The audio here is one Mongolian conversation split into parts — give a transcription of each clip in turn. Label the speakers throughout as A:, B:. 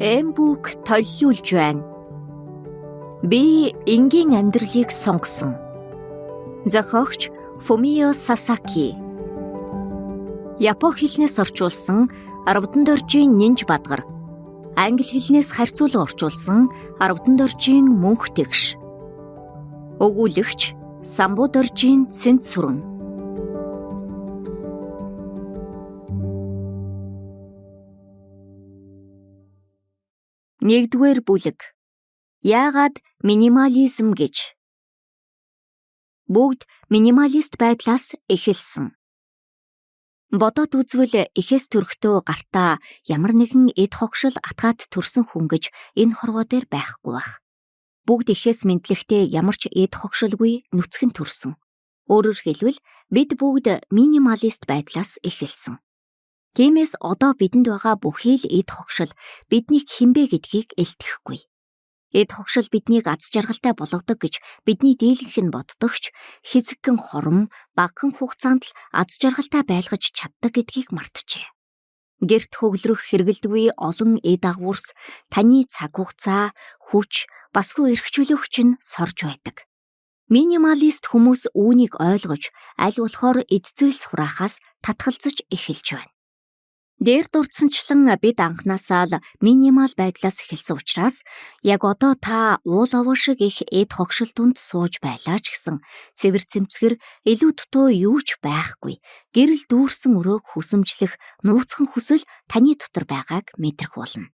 A: Эмбүк толлиулж байна. Би энгийн амьдралыг сонгосон. Зохиогч Фумио Сасаки. Япон хэлнээс орчуулсан Арвадан доржийн Нинж Бадгар. Англи хэлнээс харьцуулан орчуулсан Арвадан доржийн Мөнх Тэгш. Өгүүлэгч Самбу доржийн Цэнт Сүрэн. Нэгдүгээр бүлэг. Яагаад минимализм гэж? Бүгд минималист байдлаас эхэлсэн. Бодоод үзвэл эхээс төрхтөө гартаа ямар нэгэн эд хогшил атгаад төрсөн хүн гэж энэ хорвоо дээр байхгүй байх. Бүгд эхээс мэдлэгтэй ямар ч эд хогшилгүй нүцгэн төрсөн. Өөрөөр хэлбэл бид бүгд минималист байдлаас эхэлсэн. Тиймээс одоо бидэнд байгаа бүхий л эд хогшил биднийг хинбэ гэдгийг элтгэхгүй. Эд хогшил биднийг аз жаргалтай болгодог гэж бидний дийлэнх нь боддогч хэзэгхэн хором, багахан хугацаанд л аз жаргалтай байлгаж чаддаг гэдгийг мартжээ. Гэрт хөглөрөх хэрэгэлдэггүй олон эд агуурс таны цаг хугацаа, хүч, басгүй эрх чөлөөгч нь сорж байдаг. Минималист хүмүүс үүнийг ойлгож, аль болохоор эд зүйлс хураахаас татгалзаж эхэлж байна. Дээр дурдсанчлан бид анхнаасаа л минимал байдлаас эхэлсэн учраас яг одоо та уул овоо шиг их эд хогшил дунд сууж байлаа ч гэсэн цэвэр цэмцгэр илүү дутуу юу ч байхгүй. Гэрэл дүүрсэн өрөөг хүсэмжлэх нууцхан хүсэл таны дотор байгааг мэдрэх болно.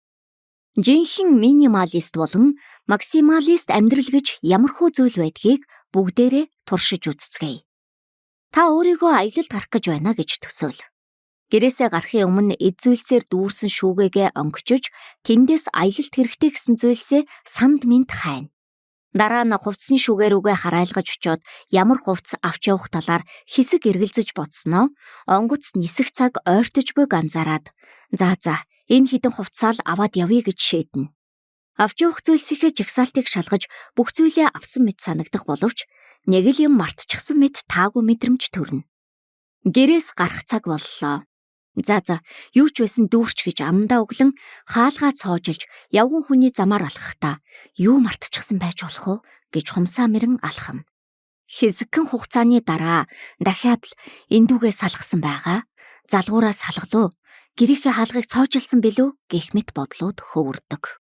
A: Жинхэнэ минималист болон максималист амьдрал гэж ямархуу зүйл байдгийг бүгдээрээ туршиж үзцгээе. Та өөрийгөө аялалд гарах гэж байна гэж төсөөл. Гэрээсээ гарахын өмнө эд зүйлсээр дүүрсэн шүүгээгээ онгочож, тэндээс аялалт хэрэгтэй гэсэн зүйлсээ санд мэнд хайна. Дараа нь хувцсны шүүгээ рүүгээ хараалгаж очиод ямар хувцс авч явах талаар хэсэг эргэлзэж бодсноо онгоц нисэх цаг ойртож буйг анзаараад за энэ хэдэн хувцсаа л аваад явъя гэж шийднэ. Авч явах зүйлсийнхээ жагсаалтыг шалгаж бүх зүйлээ авсан мэт санагдах боловч нэг л юм мартчихсан мэт таагүй мэдрэмж төрнө. Гэрээс гарах цаг боллоо. За юу ч байсан дүүрч гэж амандаа өглөн хаалгаа цоожилж явган хүний замаар алхахдаа юу мартчихсан байж болох вэ гэж хумсаа мэрэн алхана. Хэсэгхэн хугацааны дараа дахиад л эндүүгээ салгасан байгаа. Залгуураа салгалуу. Гэрийнхээ хаалгыг цоожилсан билүү гэх мэт бодлууд хөвөрдөг.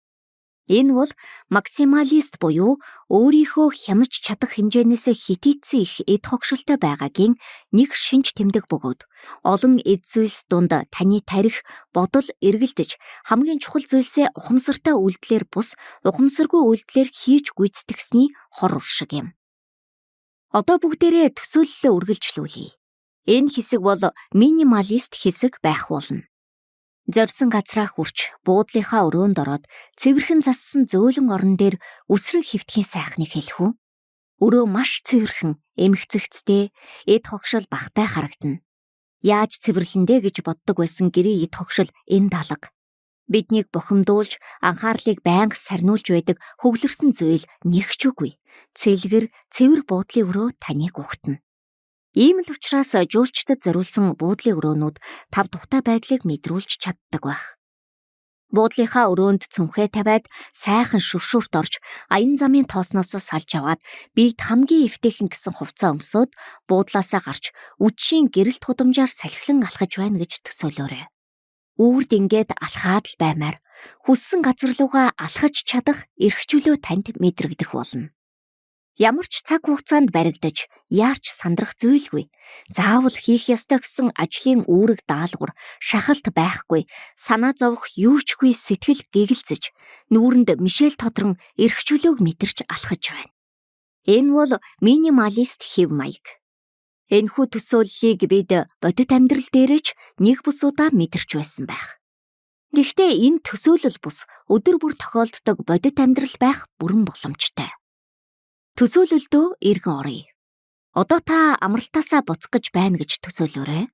A: Энэ бол максималист буюу өөрийнхөө хянаж чадах хэмжээнээс хитийцсэн их эд хогшилтой байгаагийн нэг шинж тэмдэг бөгөөд олон эд зүйлс дунд таны тарих, бодол эргэлдэж хамгийн чухал зүйлсээ ухамсартай үйлдэлээр бус ухамсаргүй үйлдэлээр хийж гүйцэтгэсний хор уршиг юм. Одоо бүгдээрээ төсөөллөө үргэлжлүүлье. Энэ хэсэг бол минималист хэсэг байх болно. Зорьсон газраа хүрч буудлынхаа өрөөнд ороод цэвэрхэн зассан зөөлөн орон дээр үсрэн хэвтхийн сайхныг хэлэх үү? Өрөө маш цэвэрхэн, эмх зэгцтэй, эд хогшил багтай харагдана. Яаж цэвэрлэндэ гэж боддог байсан гэрийн эд хогшил энэ талга. Биднийг бухимдуулж, анхаарлыг байнга сарниулж байдаг хөглөрсөн зүйл нэг ч үгүй. Цэлгэр, цэвэр буудлын өрөө таныг угтана. Ийм л учраас жуулчдад зориулсан буудлын өрөөнүүд тав тухтай байдлыг мэдрүүлж чаддаг байх. Буудлынхаа өрөөнд цүнхээ тавиад сайхан шүршүрт орж аян замын тоосноос салж аваад биед хамгийн эвтэйхэн гэсэн хувцас өмсөөд буудлаасаа гарч үдшийн гэрэлт худамжаар салхилан алхаж байна гэж төсөөлөөрэй. Үүрд ингээд алхаад л баймаар хүссэн газар руугаа алхаж чадах эрх чөлөө танд мэдрэгдэх болно. Ямар ч цаг хугацаанд баригдаж, яарч сандрах зүйлгүй. Заавал хийх ёстой гэсэн ажлын үүрэг даалгавар, шахалт байхгүй, санаа зовох юу ч гүй сэтгэл гэгэлзэж, нүүрэнд мишэл тодрон эрх чөлөөг мэдэрч алхаж байна. Энэ бол минималист хэв маяг. Энэхүү төсөөллийг бид бодит амьдрал дээрээ ч нэг бус удаа мэдэрч байсан байх. Гэхдээ энэ төсөөлөл бус өдөр бүр тохиолддог бодит амьдрал байх бүрэн боломжтой. Төсөөлөлдөө эргэн оръё. Одоо та амралтаасаа буцах гэж байна гэж төсөөлөөрэй.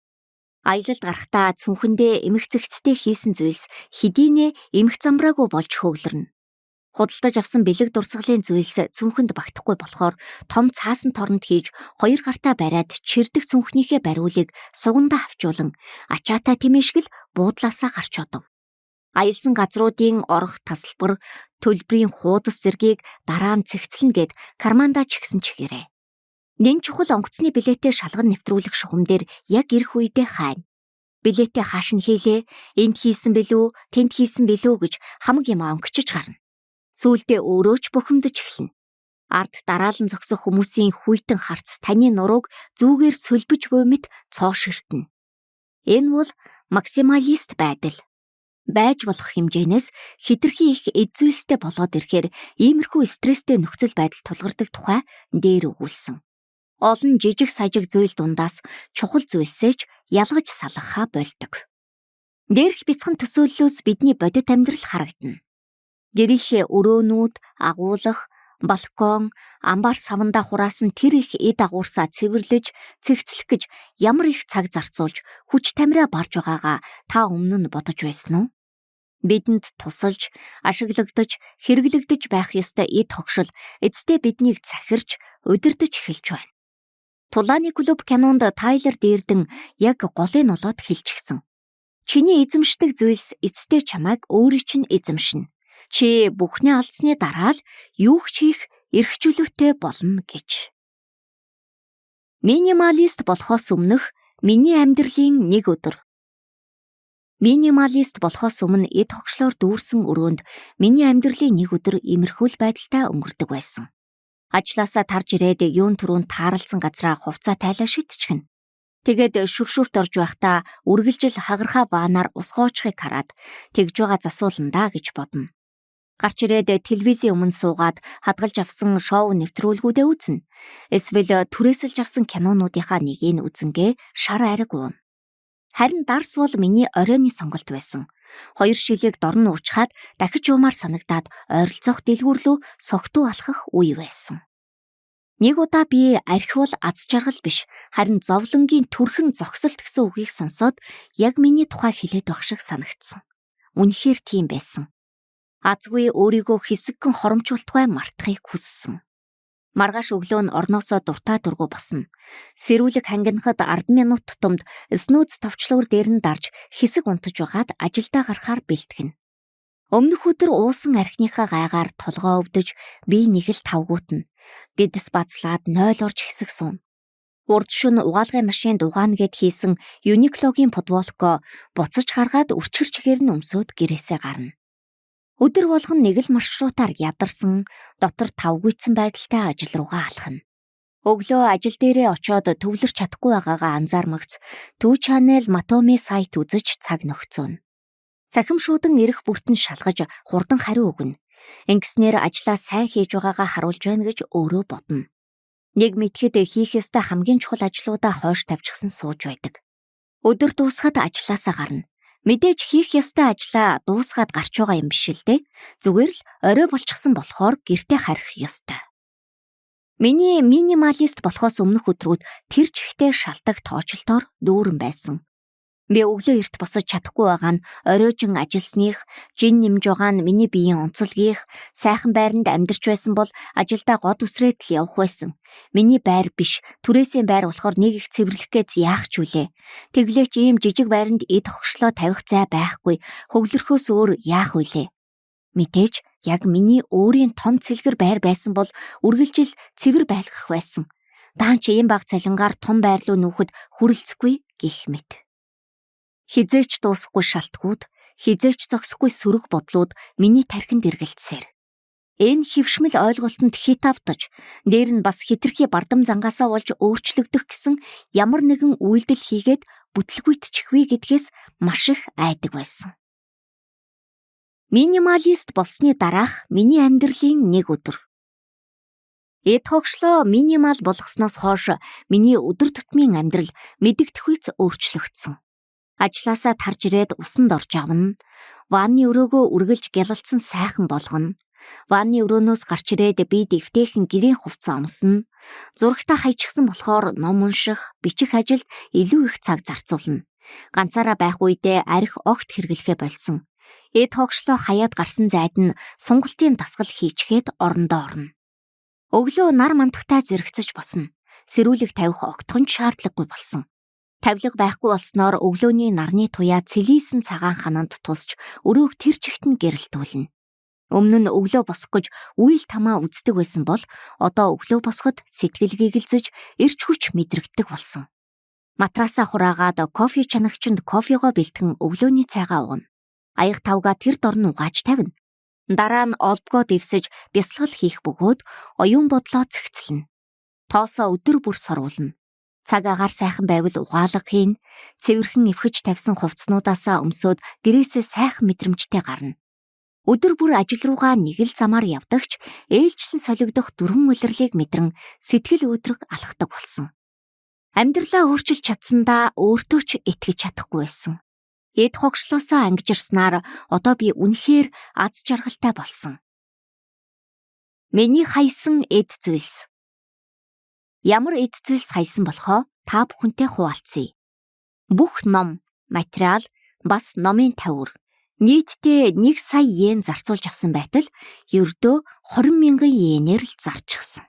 A: Аялалд гарахдаа цүнхэндээ эмх зэгцтэй хийсэн зүйлс хэдийнэ эмх замбраагүй болж хөглөрнө. Худалдаж авсан бэлэг дурсгалын зүйлс цүнхэнд багтахгүй болохоор том цаасан торонд хийж хоёр гартаа бариад чирдэх цүнхнийхээ бариулыг сугандаа авчуулан ачаатай тэмээшгэл буудлаасаа гарч одов. Аялсан газруудын орох тасалбар, төлбөрийн хуудас зэргийг дараа нь цэгцлэнэ гэд кармандаа чигсэн чигээрээ. Нэн чухал онгоцны билетээ шалган нэвтрүүлэх шугам дээр яг ирэх үедээ хайна. Билетээ хааш нь хийлээ, энд хийсэн билүү, тэнд хийсэн билүү гэж хамаг юм онгочиж гарна. Сүүлдээ өөрөө ч бухимдаж эхэлнэ. Ард дараалан зогсох хүмүүсийн хүйтэн харц таны нурууг зүгээр сөлбөж буй мэт цоо ширтэнэ. Энэ бол максималист байдал. Байж болох хэмжээнээс хэтэрхий их эд зүйлстэй болоод ирэхээр иймэрхүү стресстэй нөхцөл байдал тулгардаг тухай дээр өгүүлсэн. Олон жижиг сажиг зүйл дундаас чухал зүйлсээ ч ялгаж салгахаа болдог. Дээрх бяцхан төсөөллөөс бидний бодит амьдрал харагдана. Гэрийнхээ өрөөнүүд, агуулах, балкон, амбар савндаа хураасан тэр их эд агуурсаа цэвэрлэж, цэгцлэх гэж ямар их цаг зарцуулж, хүч тамираа барж байгаагаа та өмнө нь бодож байсан уу? Бидэнд тусалж, ашиглагдаж, хэрэглэгдэж байх ёстой эд хогшил эцэстээ биднийг захирч, удирдах эхэлж байна. Тулааны клуб кинонд Тайлер Дэрдэн яг голыг олоод хэлчихсэн. Чиний эзэмшдэг зүйлс эцэстээ чамайг өөрийн чинь эзэмшинэ. Чи бүхний алдсны дараа л юу ч хийх эрх чөлөөтэй болно гэж. Минималист болохоос өмнөх миний амьдралын нэг өдөр. Минималист болохоос өмнө эд хогшлоор дүүрсэн өрөөнд миний амьдралын нэг өдөр иймэрхүү л байдалтай өнгөрдөг байсан. Ажлаасаа тарж ирээд юун түрүүнд тааралцсан газраа хувцаа тайлаа шидчихнэ. Тэгээд шүршүрт орж байхдаа үргэлжил хагархаа ванаар ус гоочхыг хараад тэгж байгаа засуулна да гэж бодно. Гарч ирээд телевизийн өмнө суугаад хадгалж авсан шоу нэвтрүүлгүүдээ үзнэ. Эсвэл түрээсэлж авсан кинонуудынхаа нэгийг үзэнгээ шар ариг ууна. Харин дарс бол миний оройны сонголт байсан. 2 шилийг дорн уучхаад дахиж уумаар санагдаад ойролцоох дэлгүүр рүү согтуу алхах үе байсан. Нэг удаа би архи бол аз жаргал биш, харин зовлонгийн түрхэн зогсолт гэсэн үгийг сонсоод яг миний тухай хэлээд байх шиг санагдсан. Үнэхээр тийм байсан. Азгүй өөрийгөө хэсэгхэн хоромжуултугай мартахыг хүссэн. Маргааш өглөө нь орноосоо дуртай дургу босно. Сэрүүлэг хангинахад 10 минут тутамд снүүз товчлуур дээр нь дарж хэсэг унтаж байгаад ажилдаа гарахаар бэлтгэнэ. Өмнөх өдөр уусан архиныхаа гайгаар толгоо өвдөж би нэг л тавгуутна. Дэдэс бацлаад 0 орж хэсэг суuna. Урд шөнө угаалгын машинд угаана гэд хийсэн Uniqlo-гийн футболко буцаж гаргаад үрчгэр чигээр нь өмсөөд гэрээсээ гарна. Өдөр болгон нэг л маршрутаар ядарсан, дотор тавгүйцсэн байдалтай ажил руугаа алхана. Өглөө ажил дээрээ очиод төвлөрч чадахгүй байгаагаа анзаармагц Төв Channel Матоми сайт үзэж цаг нөхцөөнө. Цахим шуудан ирэх бүртэн шалгаж хурдан хариу өгнө. Ингэснээр ажлаа сайн хийж байгаагаа харуулж байна гэж өөрөө бодно. Нэг мэтгэд хийх ёстой хамгийн чухал ажлуудаа хойш тавьчихсан сууж байдаг. Өдөр дуусахад ажлаасаа гарна. Мэдээж хийх ёстой ажлаа дуусгаад гарч байгаа юм биш л дээ. Зүгээр л орой болчихсон болохоор гэртээ харих ёстой. Миний минималист болохоос өмнөх өдрүүд тэр чигтээ шалтаг тоочолтоор дүүрэн байсан. Би өглөө эрт босож чадахгүй байгаа нь оройжин ажилласных, жин нэмж байгаа нь миний биеийн онцлогийнх, сайхан байранд амьдарч байсан бол ажилдаа год үсрээд л явах байсан. Миний байр биш, түрээсийн байр болохоор нэг их цэвэрлэх гэж яах ч үлээ. Тэглээч ийм жижиг байранд эд хогшлоо тавих зай байхгүй, хөглөрхөөс өөр яах вүлээ. Мэдээж яг миний өөрийн том цэлгэр байр байсан бол үргэлжил цэвэр байлгах байсан. Даан чи ийм баг цалингаар том байр руу нүүхэд хүрэлцэхгүй гих мэт. Хизээч дуусахгүй шалтгууд, хизээч зогсохгүй сөрөг бодлууд миний тархинд эргэлдсээр. Энэ хөвшмөл ойлголтод хит автаж, дээр нь бас хитрхи бардам зангаасаа болж өөрчлөгдөх гэсэн ямар нэгэн үйлдэл хийгээд бүтлгүйтчихвээ гэдгээс маш их айдаг байсан. Минималист болсны дараах миний амьдралын нэг өдөр. Эд хогшлоо минимал болгосноос хойш миний өдөр тутмын амьдрал мэдэгдэхүйц өөрчлөгдсөн. Ажлаасаа тарж ирээд усанд орж авна. Ванны өрөөгөө үргэлж гялалцсан сайхан болгоно. Ванны өрөөнөөс гарч ирээд би дэвтэйхэн гэрийн хувцас өмснө. Зурагтаа хайчихсан болохоор ном унших, бичих ажилд илүү их цаг зарцуулна. Ганцаараа байх үедээ арх огт хэрэглэхээ болсон. Эд хогшлоо хаяад гарсан зайд нь сунгалтын дасгал хийчихэд орондоо орно. Өглөө нар мандахтай зэрэгцэж босно. Сэрүүлэг тавих огтхон ч шаардлагагүй болсон. Тавилга байхгүй болсноор өглөөний нарны туяа цэлийсэн цагаан хананд тусч өрөөг тэр чигт нь гэрэлтүүлнэ. Өмнө нь өглөө босох гэж үйл тамаа үздэг байсан бол одоо өглөө босоход сэтгэл гэгэлзэж эрч хүч мэдрэгддэг болсон. Матрасаа хураагаад кофе чанагчинд кофегоо бэлтгэн өглөөний цайгаа ууна. Аяга тавгаа тэр дорн угааж тавина. Дараа нь олбгоо дэвсэж бясалгал хийх бөгөөд оюун бодлоо цэгцлэнэ. Тоосоо өдөр бүр сорвуулна. Цаг агаар сайхан байвал угаалга хийнэ. Цэвэрхэн эвхэж тавьсан хувцснуудаасаа өмсөөд гэрээсээ сайхан мэдрэмжтэй гарна. Өдөр бүр ажил руугаа нэг л замаар явдагч ээлжлэн солигдох дөрвөн улирлыг мэдрэн сэтгэл өөдрөг алхдаг болсон. Амьдралаа өөрчилж чадсандаа өөртөө ч итгэж чадахгүй байсан. Эд хогшлоосоо ангижирснаар одоо би үнэхээр аз жаргалтай болсон. Миний хайсан эд зүйлс. Ямар эд зүйлс хайсан болохоо та бүхэнтэй хуваалцъя. Бүх ном, материал, бас номын тавиур нийтдээ 1 сая йен зарцуулж авсан байтал ердөө 20 мянган йенээр л зарчихсан.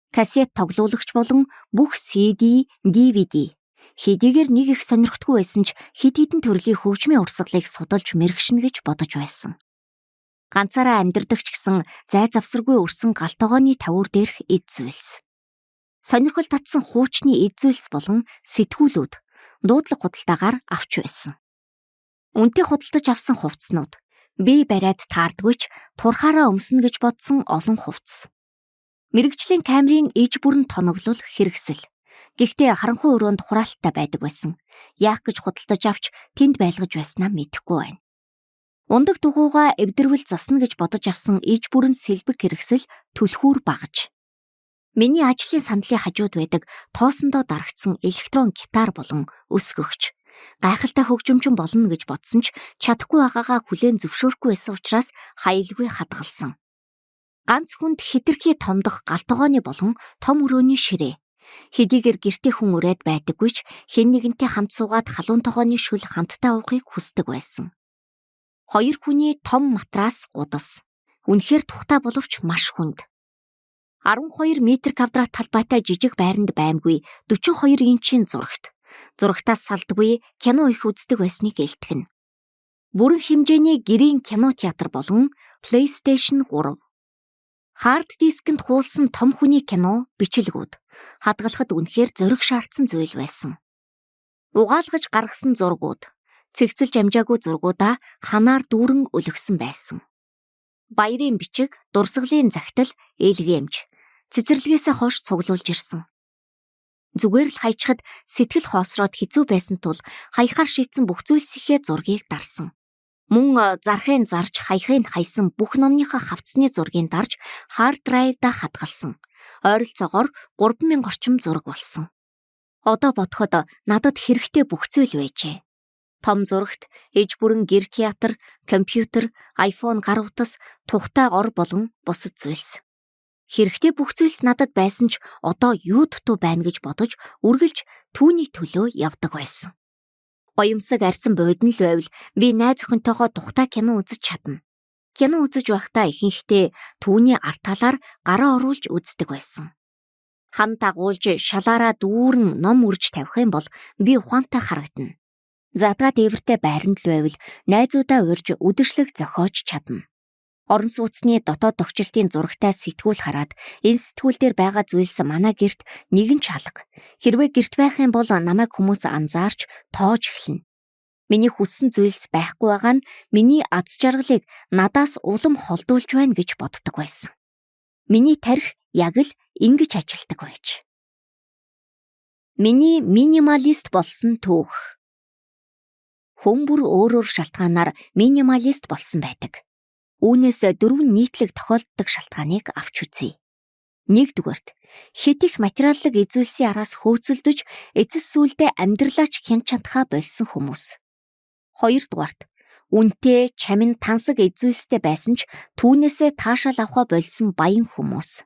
A: Кассет тоглуулагч болон бүх CD, DVD хэдийгээр нэг их сонирхдаггүй байсан ч хэд хэдэн төрлийн хөгжмийн урсгалыг судалж мэргэшнэ гэж бодож байсан. Ганцаараа амьдардаг ч гэсэн зай завсаргүй өрсөн гал тогооны тавиур дээрх эд зүйлс. Сонирхол татсан хуучны эд зүйлс болон сэтгүүлүүд дуудлага худалдаагаар авч байсан. Үнэтэй худалдаж авсан хувцснууд би бариад таардгүй ч турхаараа өмснө гэж бодсон олон хувцас. Мэргэжлийн камерын иж бүрэн тоноглол хэрэгсэл. Гэхдээ харанхуй өрөөнд хураалттай байдаг байсан. Яах гэж худалдаж авч тэнд байлгаж байснаа мэдэхгүй байна. Ундаг дугуйгаа эвдэрвэл засна гэж бодож авсан иж бүрэн сэлбэг хэрэгсэл түлхүүр багаж. Миний ажлын сандлын хажууд байдаг тоосондоо дарагдсан электрон гитар болон өсгөгч. Гайхалтай хөгжимчин болно гэж бодсон ч чадахгүй байгаагаа хүлээн зөвшөөрөхгүй байсан учраас хаялгүй хадгалсан. Ганц хүнд хэтэрхий томдох гал тогооны болон том өрөөний ширээ. Хэдийгээр гэртээ хүн ураад байдаггүй ч хэн нэгэнтэй хамт суугаад халуун тогооны шөл хамтдаа уухыг хүсдэг байсан. Хоёр хүний том матрас гудас. Үнэхээр тухтай боловч маш хүнд. 12 метр квадрат талбайтай жижиг байранд баймгүй 42 инчийн зурагт. Зурагтаас салдгүй кино их үздэг байсныг элтгэнэ. Бүрэн хэмжээний гэрийн кино театр болон PlayStation 3. Хард дискэнд хуулсан том хүний кино бичлэгүүд хадгалахад үнэхээр зориг шаардсан зүйл байсан. Угаалгаж гаргасан зургууд, цэгцэлж амжаагүй зургуудаа ханаар дүүрэн өлгсөн байсан. Баярын бичиг, дурсгалын загтал, ээлгээмж, цэцэрлэгээсээ хойш цуглуулж ирсэн. Зүгээр л хайчхад сэтгэл хоосроод хэцүү байсан тул хаяхаар шийдсэн бүх зүйлсийнхээ зургийг дарсан. Мөн зархын зарж хаяхыг хайсан бүх номныхаа хавцсны зургийг дарж хард драйвдаа хадгалсан. Ойролцоогоор 3000 орчим зураг болсон. Одоо бодоход надад хэрэгтэй бүх зүйл байжээ. Том зурагт, иж бүрэн гэр театр, компьютер, iPhone гар утас, тухтай ор болон бусад зүйлс. Хэрэгтэй бүх зүйлс надад байсан ч одоо юу дутуу байна гэж бодож үргэлж түүний төлөө явдаг байсан. Гоёмсог арьсан буудна л байвал би найз охинтойгоо тухтай кино үзэж чадна. Кино үзэж байхдаа ихэнхдээ түүний ард талаар гараа оруулж үздэг байсан. Хан дагуулж шалаараа дүүрэн ном үрж тавих юм бол би ухаантай харагдана. Задгаа дээвэртэй байранд л байвал найзуудаа урьж үдшилэг зохиож чадна. Орон сууцны дотоод тохичлтын зурагтай сэтгүүл хараад энэ сэтгүүл дээр байгаа зүйлс манай гэрт нэгэн ч алга. Хэрвээ гэрт байх юм бол намайг хүмүүс анзаарч тоож эхэлнэ. Миний хүссэн зүйлс байхгүй байгаа нь миний аз жаргалыг надаас улам холдуулж байна гэж боддог байсан. Миний тархи яг л ингэж ажилтдаг байж. Миний минималист болсон түүх. Хүн бүр өөр өөр шалтгаанаар минималист болсон байдаг. Үүнээс дөрвөн нийтлэг тохиолддог шалтгааныг авч үзье. Нэгдүгээрт, хэд их материаллык эзүүлсийн араас хөөцөлдөж эцэс сүүлдээ амьдралаа ч хянч чадхаа болсон хүмүүс. Хоёрдугаарт, үнэтэй, чамин, тансаг эзүүлстэй байсан ч түүнээсээ таашаал авахаа болсон баян хүмүүс.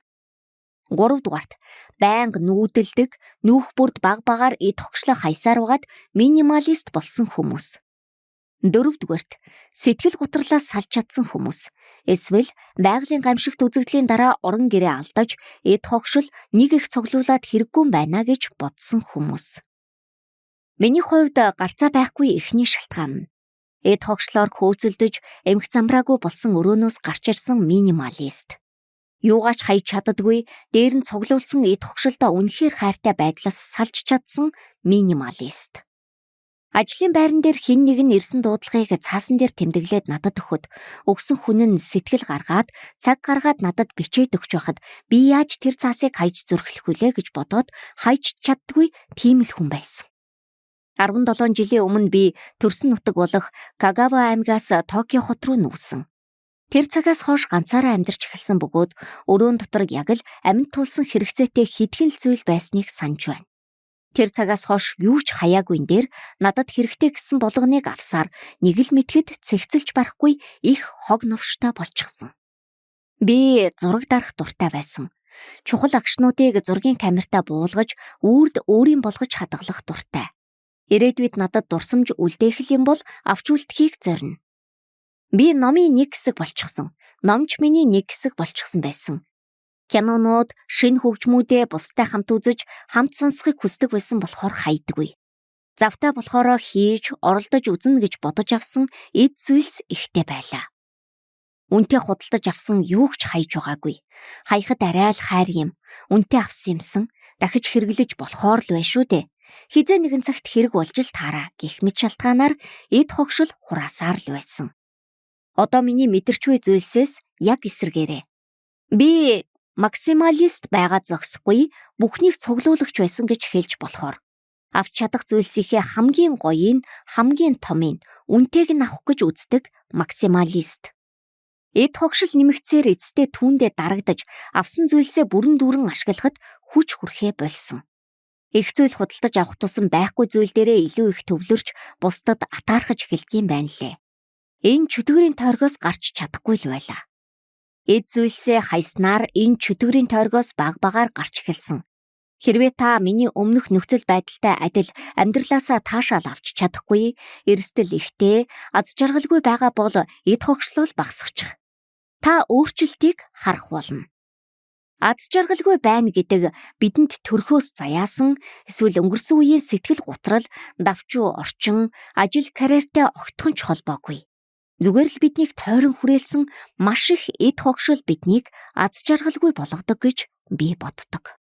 A: Гуравдугаарт, байнга нүүдэлдэг, нүүх бүрд баг багаар эд хогшлоо хайсаар байгаад минималист болсон хүмүүс. Дөрөвдүгээрт, сэтгэл гутралаас салж чадсан хүмүүс. Эсвэл байгалийн гамшигт үзэгдлийн дараа орон гэрээ алдаж, эд хогшил нэг их цуглуулад хэрэггүй юм байна гэж бодсон хүмүүс. Миний хувьд гарцаа байхгүй эхний шалтгаан нь эд хогшлоор хөөцөлдөж эмх замраагүй болсон өрөөнөөс гарч ирсэн минималист. Юугаач хайж чаддаггүй, дээр нь цуглуулсан эд хогшолдоо үнэхээр хайртай байдлаас салж чадсан минималист. Ажлын байран дээр хэн нэг нь ирсэн дуудлагыг цаасан дээр тэмдэглээд надад өгөхөд өгсөн хүн нь сэтгэл гаргаад цаг гаргаад надад бичээд өгч байхад би яаж тэр цаасыг хайж зүрхлэх вүлээ гэж бодоод хайж чаддаггүй тийм л хүн байсан. 17 жилийн өмнө би төрсөн нутаг болох Кагава аймгаас Токио хот руу нүүсэн. Тэр цагаас хойш ганцаараа амьдарч эхэлсэн бөгөөд өрөөн дотор яг л амьд тулсан хэрэгцээтэй хэдхэн л зүйл байсныг санаж байна. Тэр цагаас хойш юу ч хаяагүй дээр надад хэрэгтэй гэсэн болгоныг авсаар нэг л мэтгэд цэгцэлж барахгүй их хог новштой болчихсон. Би зураг дарах дуртай байсан. Чухал агшнуудыг зургийн камертаа буулгаж, үрд өөрийн болгож хадгалах дуртай. Ирээдүйд надад дурсамж үлдээх юм бол авч үлдэхийг зорино. Би номын нэг хэсэг болчихсон. Номч миний нэг хэсэг болчихсон байсан. Кинонууд, шинэ хөгжмүүдээ бустай хамт үзэж, хамт сонсохыг хүсдэг байсан болохоор хайдаггүй. Завтай болохоро хийж, оролдож үзнэ гэж бодож авсан эд зүйлс ихтэй байлаа. Үнтэй худалдаж авсан юу ч хайж байгаагүй. Хаяхад арай л хайр юм. Үнтэй авсан юмсан дахиж хэрэглэж болохоор л байна шүү дээ. Хизээ нэгэн цагт хэрэг болж л таараа гэх мэт шалтгаанаар эд хогшил хураасаар л байсан. Одоо миний мэдэрч буй зүйлсээс яг эсрэгээрээ. Би максималист байгаа зогсохгүй бүхнийг цуглуулагч байсан гэж хэлж болохоор авч чадах зүйлсийнхээ хамгийн гоёыг, хамгийн томыг, үнэтэйг нь авах гэж үздэг максималист. Эд хогшил нэмэгцээр эцэстээ түүндээ дарагдаж авсан зүйлсээ бүрэн дүүрэн ашиглахад хүч хүрхээ болсон. Их зүйл худалдаж авах тусам байхгүй зүйл дээрээ илүү их төвлөрч бусдад атаархаж эхэлдэг юм байна лээ. Энэ чөтгөрийн тойргоос гарч чадахгүй л байлаа. Эд зүйлсээ хайснаар энэ чөтгөрийн тойргоос баг багаар гарч эхэлсэн. Хэрвээ та миний өмнөх нөхцөл байдалтай адил амьдралаасаа таашаал авч чадахгүй, эрсдэл ихтэй, аз жаргалгүй байгаа бол эд хогшлол багасгачих. Та өөрчлөлтийг харах болно. Аз жаргалгүй байна гэдэг бидэнд төрхөөс заяасан эсвэл өнгөрсөн үеийн сэтгэл гутрал, давчуу орчин, ажил карьертэй огтхон ч холбоогүй. Зүгээр л биднийг тойрон хүрээлсэн маш их эд хогшил биднийг аз жаргалгүй болгодог гэж би боддог.